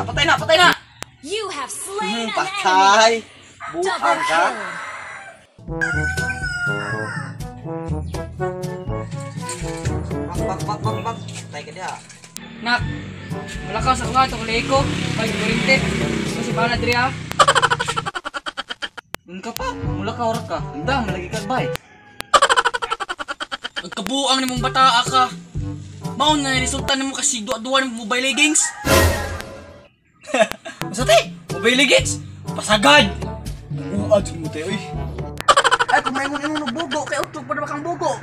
Patay na, patay na. You have slain an enemy. Patay. Double Buang ka. kill. Bak, bak, bak, bak, bak. Patay ka diha. Nak, wala ka sa kuha, itong ko. Pag kurinte. Kasi bala diri ha. Nun ka pa, mula ka orak ka. Handa, malagi ka bay. Ang kabuang nimong bataa ka. Maon na resulta nimo kasi duwa-duwa nimong mobile leggings. Masa te? Mobile leggings? Pasagad! Buad mo te, oy. Ay, kung may mong bugo, kay utok pa na kang bugo.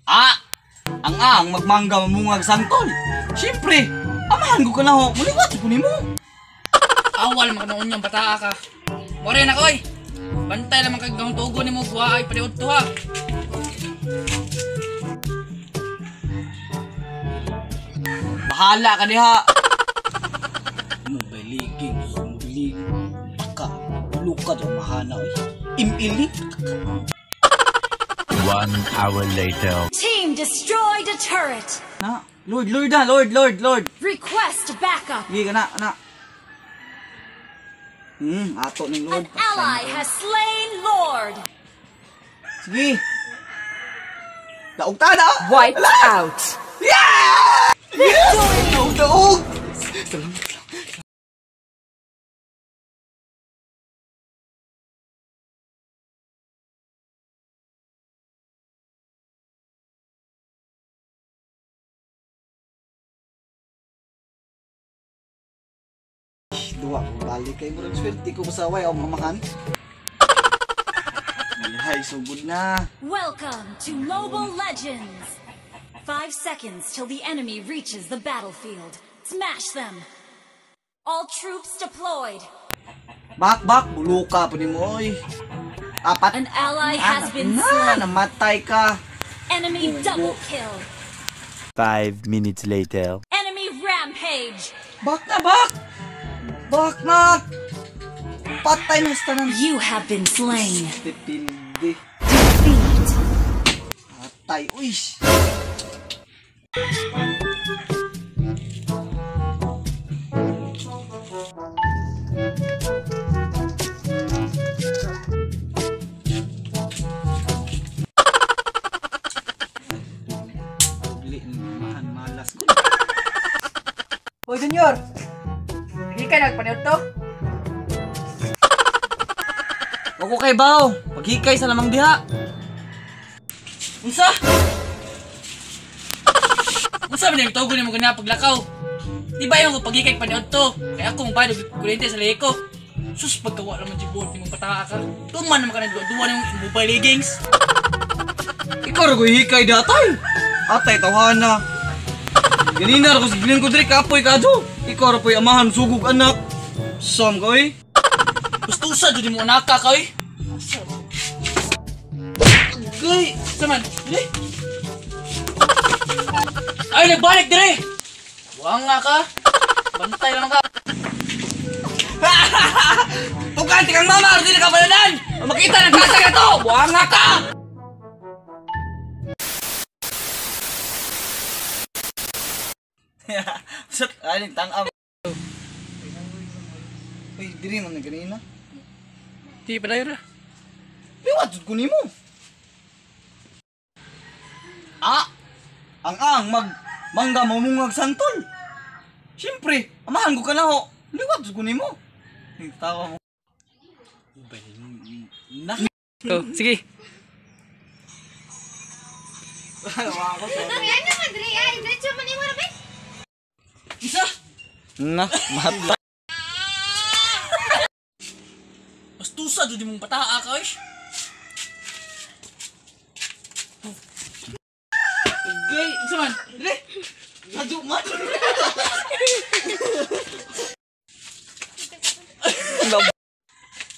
Ah! Ang ang magmangga mamungag santol. Siyempre, amahan ko ka na ho. Muliwat ko nimo. Awal makanoon niyang bataa ka. More na koy. Bantay lamang kag gahong tugo nimo kuha ay paniud to ha. Bahala ka diha. Mobile leggings, mobile leggings. Taka, luka daw mahana oy. Imili. 1 hour later. Team destroyed a turret. Na, Lord, Lord na, Lord, Lord, Lord. Request backup. Sige ka na, na. Ato ning An Lord. ally has slain Lord. Sige. Daog ta na. Wiped out. Yeah! Yeah! Daog, daog. Salamat. Duwa ko balik kay murag swerte ko pasaway ako mamahan. Hay, sugod na. Welcome to Mobile Legends. 5 seconds till the enemy reaches the battlefield. Smash them. All troops deployed. Bak bak buluka pa nimo oy. Apat. An ally has been na, slain. Namatay ka. Enemy double kill. 5 minutes later. Enemy rampage. Bak na bak. Bak na. Patay na sa tanan. You have been slain. Pipildi. Defeat. Patay. Uy. Ugli ng mahan malas ko. Hoy Junior. Hindi ka nagpaniud to. Wako kay baw, paghikay sa lamang diha. Unsa? Unsa man yung tugo nimo ganina paglakaw? Di ba yung pagikay paniud to? Kaya ako mong bayad og kuryente sa leko. Sus, pagkawa naman si Bot nimong bataa ka. Tuman naman ka na duwa nimong mobile leggings. Ikaw ra ko'y hikay datay. Atay tawhana. Ganina ra ko sa giling ko diri kapoy kadyo. Ikaw ra po'y amahan sugog anak. Sam ka oy. Gustusa jud nimo anaka ka oy. Gay. Sa man? Dire. Ay, nagbalik dire. Buang nga ka. Bantay lang ka. Tukan tikang mama aron dili ka baladan. Makita ng kasa ka to. Buang nga ka. Sat ay tang-am. Uy, diri man na ganina. Di pa dayon ra. Liwat jud ko nimo. Ah! Ang mag mangga mamungag santol. Siyempre, amahan ko ka na ho. Liwat jud ko nimo. Tawa mo. Na. Oh, sige. Isa. Na, mata. Bastusa jud imong bataa ka oy. Gay, Unsa man? dire. Ladu man.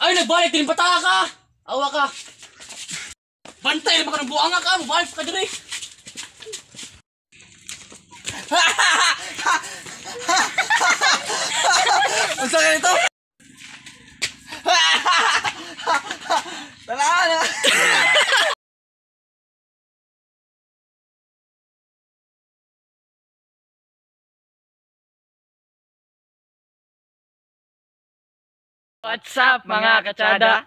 Ay, nagbalik din bataa ka. Awa ka. Bantay na ba ka ng buanga ka? Mobile ka dire. Unsa ka nito? Tara na. What's up, mga kachada?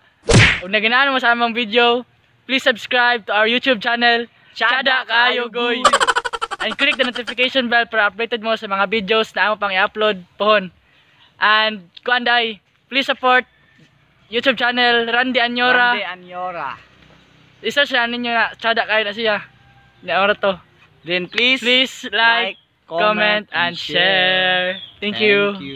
Kung naganahan mo sa among video, please subscribe to our YouTube channel, Chada Kaayo Goy. And click the notification bell para updated mo sa mga videos na amo pang i-upload pohon. And kuan day, please support YouTube channel Randy Anyora. Randy Anyora. Isa siya ninyo na chada kayo na siya. Na to. Then please, Please like, comment, and share. Thank you. Thank you.